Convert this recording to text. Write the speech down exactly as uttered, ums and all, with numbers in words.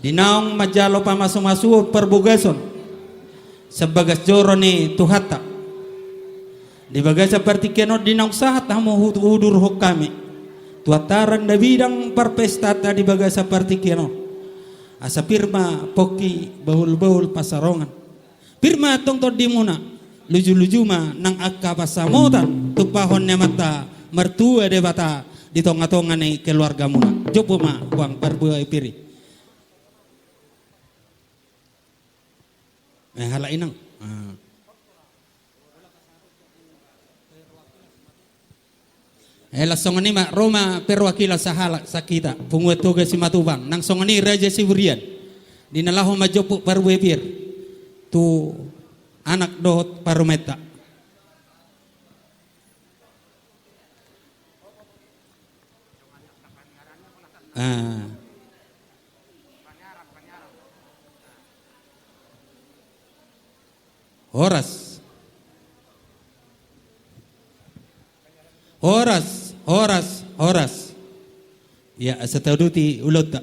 Di naung manjalo pamasumasuon parbagason sian bagas joro ni Tuhanta. Di bagasan partingkian on di naung sahat hamu hu-, hudurhon hami tu antaran na bidang parpestanta di bagasan partingkian on. Asa pir ma pongki bahulbahul pansalongan. Pir ma tongtong tondimuna, lujuluju ma nang angka pansamotan tumpahon ni Amanta Martua Debata di tongatonga ni keluargamuna. Jompu ma, Puang, parbue pir i. Eh, halak inang. Ah. Eh, laos songon i ma, ro ma perwakilan sahalak sian hita, Punguan Toga Simatupang, nang songon i Raja Siburian. Di na laho manjompu parbue pir tu anak dohot parumaenta. Ah. Horas. Horas, horas, horas. Ia, asa tauduti ulaonta.